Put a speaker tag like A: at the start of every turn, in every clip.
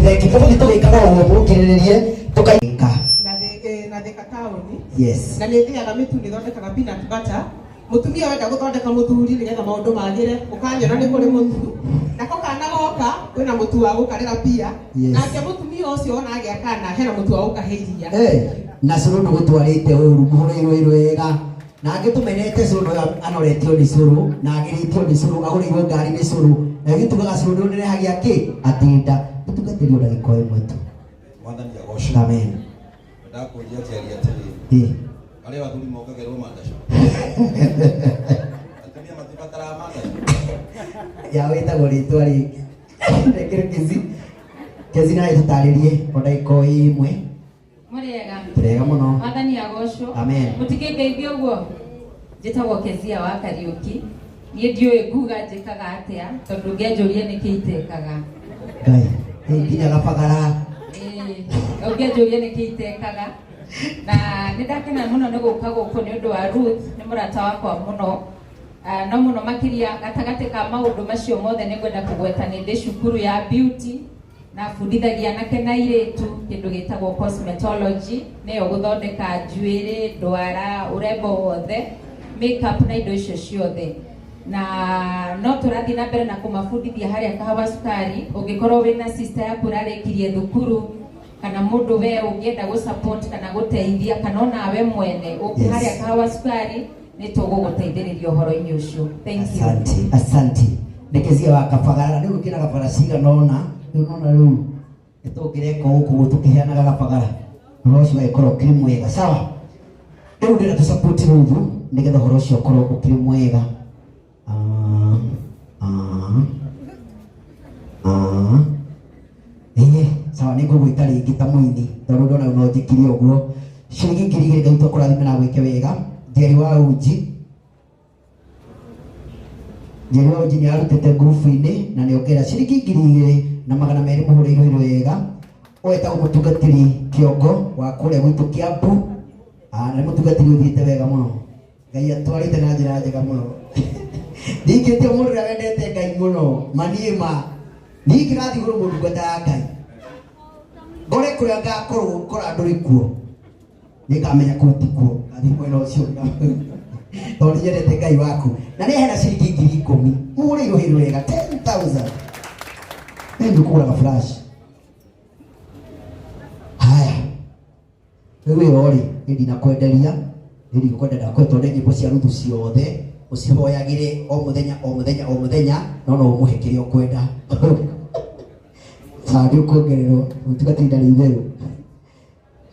A: Thengi tũgũthiĩ tũgĩkaga ũguo mũkirĩrĩrie tũkaika.
B: Na Thika taũni.
A: Yes.
B: Na nĩ thĩaga mĩtu, nĩ thondekaga peanut butter. Mũtumia wenda gũthondeka mũthuri nĩgetha maũndũ magĩre, ũkanyona nĩ kũrĩ mũtu. Nako kana goka kwĩna mũtu wa gũkarĩra pia.
A: Yes.
B: Nake mũtumia ũcio ona agĩa kana hena mũtu wa gũkahe iria.
A: Eh, na cũrũ ndũgũtwarĩte ũru mũhũrĩirwo ĩrũ wega na angĩ tũmenete cũrũ no anoretio nĩ cũrũ na agĩrĩtio nĩ cũrũ agũrĩirwo ngari nĩ cũrũ na ithuĩ tugaga cũrũ nĩ ũnenehagia kĩ atinda tũtungatĩrio ndagĩka o ĩmwe tu.
C: Mwathani agocwo.
A: Amen.
C: Ndakũria Njeri atĩrĩrĩ,
A: Eh.
C: arĩa athuri mongagĩrwo mandacu, atumia matibataraga mandacu?
A: Ya wĩtagwo rĩtwa rĩngĩ rekere kezi kezi nawe tũtarĩrie o ndagĩka o ĩmwe.
D: Mũrĩega?
A: Tũrega mũno.
D: Mwathani agocwo.
A: Amen.
D: Mũtikĩngeithie ũguo. Njĩtagwo Kezia wa Kariũki. Niĩ ndiũĩ nguga njĩkaga atĩa tondũ ũngĩanjũria nĩkĩ itekaga.
A: Ngai ĩ nginya gabagara.
D: Ĩĩ, ũngĩanjũria nĩkĩ itekaga. Na nĩ ndakena mũno nĩ gũka gũkũ nĩ ũndũ wa Ruth, nĩ mũrata wakwa mũno. Ah, no mũno makĩria gatagatĩ ka maũndũ macio mothe nĩ ngwenda kũgweta nĩ ndĩ cukuru ya beauty na bundithagia anake na airĩtu kĩndũ gĩtagwo cosmetology, nĩyo gũthondeka njuĩrĩ, ndwara, ũrembo wothe, makeup na indo icio ciothe. Na no tũrathiĩ na mbere na kũmabundithia harĩa Kahawa Sukari. Ũngĩkorwo wĩna sister yaku ũrarĩkirie thukuru kana mũndũ we ũngĩenda gũ support kana gũteithia kana onawe mwene ũngĩ
A: Yes.
D: harĩa Kahawa Sukari nĩ tũgũgũteithĩrĩria ũhoro-inĩ ũcio. Thank you.
A: Asante, asante. Nĩ Kezia wa Kabagara rĩu gũkĩra gabara cigana ũna rĩu nona rĩu nĩtũngĩreka ũguo tũkĩheanaga gabagara ũhoro ũcio ũgagĩkorwo ũkĩrĩ mwega. Sawa, rĩu ndĩrenda tũsupport Ruthu nĩgetha ũhoro ũcio ũkorwo ũkĩrĩ mwega. Ah, ah, ah. Ĩĩ, sawa, nĩ ngũgwĩta rĩngĩ ta mũini tondũ ndona rĩu no njĩkire ũguo. Ciringi 2000, Ngai tũkũrathime na gwĩke wega. Njeri wa Uji, Njeri wa Uji nĩ arutĩte ngurubu-inĩ na nĩ ongerera ciringi 2200 mũhũrĩirwo wega. Wetagwo mũtungatĩri Kĩongo wa kũrĩa gwitũ Kĩambu. Ah, na nĩ mũtungatĩri ũthiĩte wega mũno, Ngai atwarĩte na njĩra njega mũno. Ndingĩtie mũndũ ũrĩa wendete Ngai mũno maniĩ ma niĩ kĩrathiĩ igũrũ mũndũ ngwenda ya Ngai ngore kũrĩa ngakorwo ngora ndũrĩ kuo nĩngamenya kũu tikuo ngathiĩ mwena ũcio tondũ nyendete Ngai waku na nĩ hena ciringi 10,000 mũhũrĩirwo hĩrĩ wega 10,000 nĩ ndũkũgũraga flash. Haya, rĩu ĩyo rĩ nĩ ndinakwenderia nĩ ndikwenda ndakwe tondũ nyĩmbo cia Ruthu ciothe ũcihoyagĩre o mũthenya o mũthenya o mũthenya no no ũmũhe kĩrĩa ũkwenda. Sawa, nĩ ũkuongererwo mũtungatĩri ndarĩ itherũ.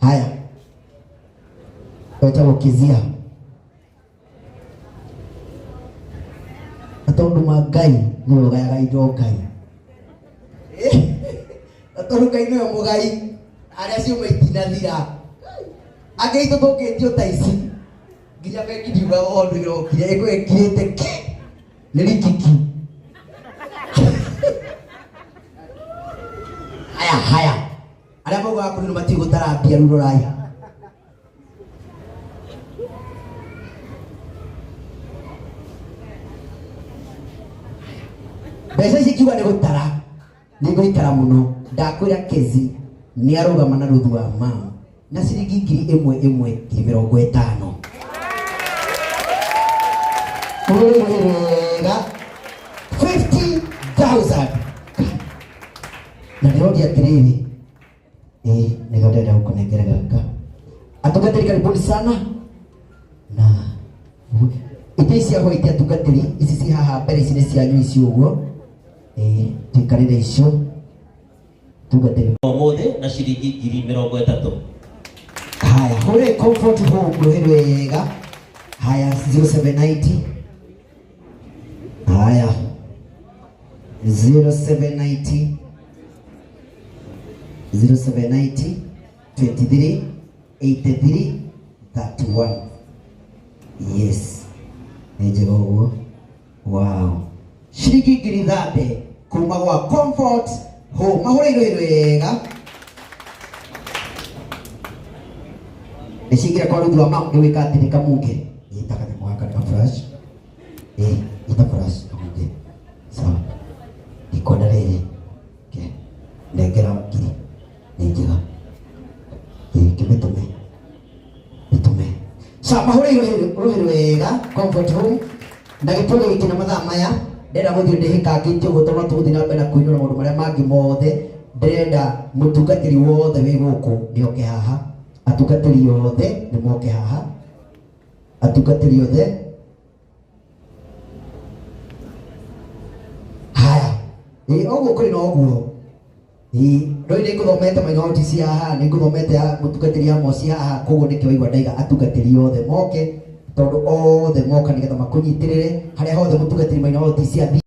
A: Haya, wetagwo Kezia na tondũ ma Ngai nĩwe ũgayaga indo Ngai na tondũ Ngai nĩwe mũgai arĩa ciuma itinathira angĩ itũ tũngĩtio ta ici nginya bengi ndiugaga ũndũ ĩrokire ĩkũ ĩkirĩte ki nĩ rikiki. Haya haya, arĩa maugaga kũrĩ matiũĩ gũtara mbia rĩu rorai. Mbeca ici ngiuga nĩ gũtara nĩ ngũikara mũno. Ndakwĩra Kezi nĩ arũgama na Ruthu wa mama na ciringi 10,000 ĩmwe 50,000 wega 50,000 na ndĩroria atĩrĩrĩ ĩĩ nĩguo ndĩrenda gũkũnengera gaka. Atungatĩri karibuni sana na itĩ ici cia white atungatĩri ici ci haha mbere ici nĩ cianyu ici ũguo ĩĩ tuikarĩre icio tungatĩri.
E: Ũmũthĩ na ciringi 30,000.
A: Haya, hũrĩ Comfort Home rũhĩ wega. Haya, 0790, haya 0790 0790 23 83 31. Yes, nĩ njega ũguo. Wow, ciringi 30,000 kuma gwa Comfort Home mahũrĩirwo wega nĩciingĩra kwa Ruthu wa mam nĩ gwĩka atĩ nĩ kamunge nyita kanyamũ gaka nĩ ka flash ĩ nyita flash kamunge sawa ndikwenda rĩrĩ. Okay. Nengera ngiri. Sa mahũrĩirwo rũhĩ wega Comfort Home na gĩtũrĩ gĩkĩ na mathaa maya ndĩrenda gũthiĩ ndĩhĩkangĩtie ũguo tondũ no tũgũthiĩ na mbere na kũinũra maũndũ marĩa mangĩ mothe. Ndĩrenda mũtungatĩri wothe wĩ gũkũ nĩ oke haha, atungatĩri othe nĩ moke haha, atungatĩri othe. Haya, ĩ ũguo kũrĩ na ũguo. Ĩ ndũĩ nĩ ngũthomete minority ci haha, nĩ ngũthomete mũtungatĩri Amos haha, koguo nĩkĩo waigua ndaiga atungatĩri othe moke, tondũ othe moka nĩgetha makũnyitĩrĩre harĩa hothe mũtungatĩri minority ciathiĩ.